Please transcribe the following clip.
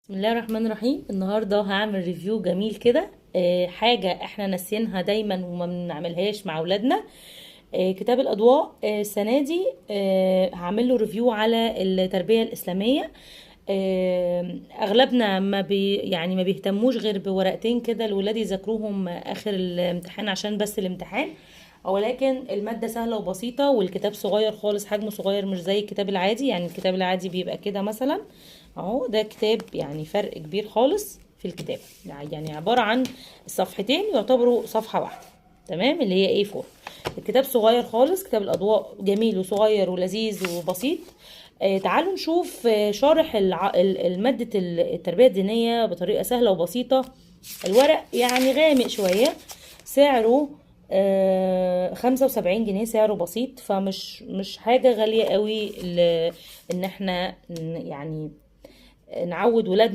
بسم الله الرحمن الرحيم. النهارده هعمل review جميل كده، حاجة احنا ناسينها دايما وما بنعملهاش مع اولادنا. كتاب الاضواء، السنة دي هعمل له review على التربية الاسلاميه. اغلبنا ما بي يعني ما بيهتموش غير بورقتين كده الولاد يذاكروهم اخر الامتحان عشان بس الامتحان، ولكن المادة سهلة وبسيطة والكتاب صغير خالص، حجمه صغير مش زي الكتاب العادي. يعني الكتاب العادي بيبقى كده مثلا اهو، ده كتاب يعني فرق كبير خالص في الكتاب، يعني عبارة عن الصفحتين يعتبروا صفحة واحدة، تمام، اللي هي A4. الكتاب صغير خالص، كتاب الأضواء جميل وصغير ولذيذ وبسيط. تعالوا نشوف شارح المادة التربية الدينية بطريقة سهلة وبسيطة. الورق يعني غامق شوية، سعره 75 جنيه، سعره بسيط، فمش مش حاجة غالية قوي ان احنا يعني نعود ولادنا.